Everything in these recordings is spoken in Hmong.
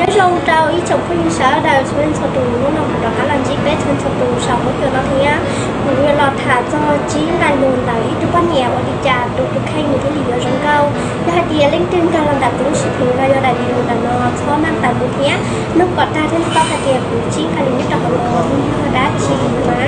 Nyob zoo rau ib tsoom phooj ywg sawv daws txhua leej txhua tus, hnub no kuv rov qab los ntsib peb txhua leej txhua tus saum huab cua no thiab. Kuv yuav los tham txog tsib nqai lus ntawm ib tug poj niam ua li cas rau tus kheej nws thiaj li yuav zoo nkauj. Yog hais tias leej twg nkag los ntawm kuv lub sij hawm no yog daim video ntawm no txhob maj tawm mus thiab mloog kom tag thiab paub hais tias kuv tsib nqai lus nyob rau hauv no yog dab tsi na.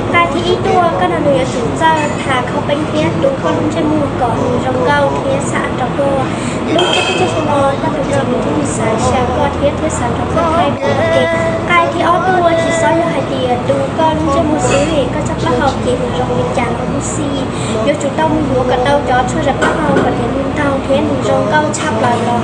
Nqai thib ib tuaj, koj no nws yuav tsum txawj tham khaub peeb thiab tu koj lub ntsej muag kom nws zoo nkauj thiab xam rau koj. Lub caij teb chaws no koj tus txiv nws thiaj li xav xyaw koj thiab thiaj xav nrog koj thaij ua ke. Nqai thib ob tuaj, tsis txhob yog hais tias tu koj lub ntsej muag xwb, koj txoj plaub hau ces nws zoo li cas los kuj xij. Yuav tsum tau mus yuav kom tau cov tshuaj zawm plaub hau kom tias nws ntaug thiab nws zoo nkauj tshaj plaws los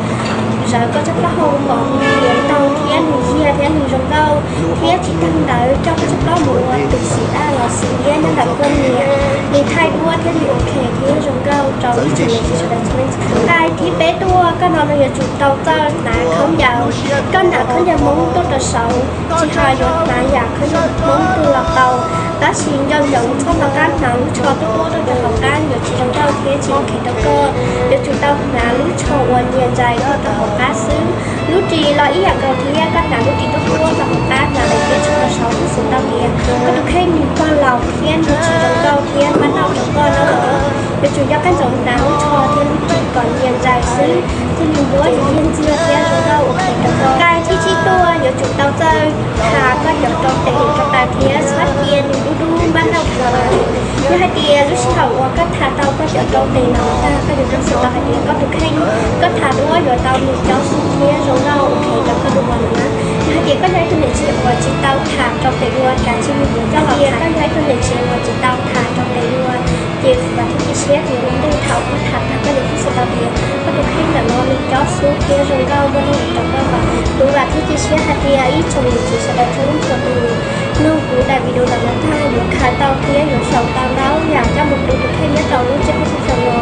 zawv koj txoj plaub hau kom nws ntau thiab nws yiag thiab nws zoo nkauj. Thiab tsis tag ntawd, coj koj txoj plaub mus ua tus xim daj los xim liab nyob ntawm koj niam, nws thaij duab thiaj li ok thiab zoo nkauj rau ib tsoom niam txiv sawv daws txhua leej txhua tus. Nqai thib peb tuaj, koj no nws yuav tsum tau txawj hnav khaub ncaws. Koj hnav khaub ncaws Hmoob tuaj rau saud, tsis hais yuav hnav yam khaub ncaws Hmoob twg los tau, tab sis nco ntsoov txhob rov qab hnav lub tsho tuaj tuaj rau hauv qab, yuav tsis zoo nkauj thiab tsis ok rau koj. Yuav tsum tau hnav lub tsho uas nyias ntsais tuaj rau hauv qab xwb. Lub ris los ib yam nkaus thiab, koj hnav lub ris tuaj tuaj rau hauv qab, hnav daim tiab tsho rau saud kuj xav tau tias koj tus kheej nws pog laus thiab nws tsis zoo nkauj thiab pab noj rau koj no los. Yuav tsum nco qab ntsoov hnav lub tsho thiab lub ris kom nyias ntsais xwb, thiaj li muab yiag ntxiag thiab zoo nkauj ua ke rau koj. Nqai thib tsib tuaj, yuav tsum tau txawj tha koj cov rau tes rau taw thiab txhob cia nws dub dub npab nrauj dhau lawm. Yog hais tias lub sij hawm uas koj tha tau koj cov rau tes no tag, koj yuav kuj xav tau hais tias koj tus kheej koj tha duab yuav tau nws cob xwb thiab zoo nkauj ua ke rau koj dua na. Yog hais tias koj yog ib tug niam tsev uas tsis tau tham rau tes dua, kav tsij mus yuav coj los tham. Koj yog ib tug niam tsev uas tsis tau tham rau tes dua, ces kuv vam thiab cia siab tias ua ntej thaum koj tham tag koj yuav kuj xav tau tias koj tus kheej ntawm no nws cob xwb thiab zoo nkauj muaj nuj nqis rau koj. Kuv vam thiab cia siab hais tias ib tsoom niam tsev sawv daws txhua leej txhua tus mloog kuv daim video ntawm no tag yuav khaws tau thiab yuav xyaum tau ntau yam coj mus tu tus kheej nyob rau lub caij teb chaws no.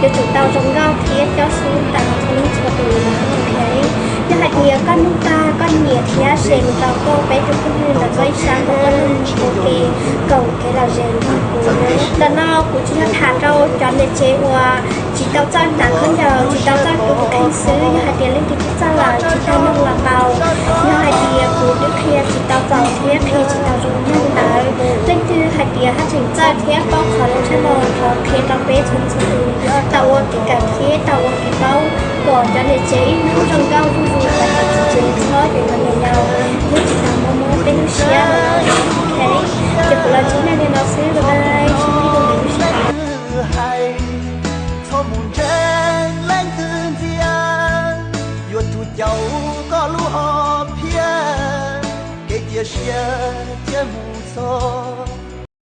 Yuav tsum tau zoo nkauj thiab cob xwb tas txhua leej txhua tus na, ok. Yog hais tias koj mloog tag koj nyiam thiab share mus rau koj peb tug phooj ywg ntawm koj ib sab kom koj mloog ua ke koom kev lom zem nrog kuv na. Ntawm no kuv tsis yog tham rau cov niam tsev uas tsis tau txawj hnav khaub ncaws, tsis tau txawj tu tus kheej xwb, yog hais tias leej twg twb txawj lawm tsis tag mloog los tau. Yog hais tias kuv twb qhia tsis tau txaus thiab qhia tsis tau zoo li ntawd, leej twg hais tias haj tseem txawj thiab paub qhov zoo tshaj no thov qhia rau peb txhua txhua tus tau ua kev kawm thiab tau ua kev paub kom cov niam tsev ib hnub zoo nkauj zuj zus, kom cov txiv tsev txhob yuav cov niam yau thiab tsis tas mob mob peb lub siab. Ok, ces kuv los ntsib nej li no xwb, bye bye, sib ntsib dua lwm lub sij hawm. Hais txhob mus ntseeg leej twg ntxias, yuav tsum caum koj lub hom phiaj, kev cia siab thiaj mus txog.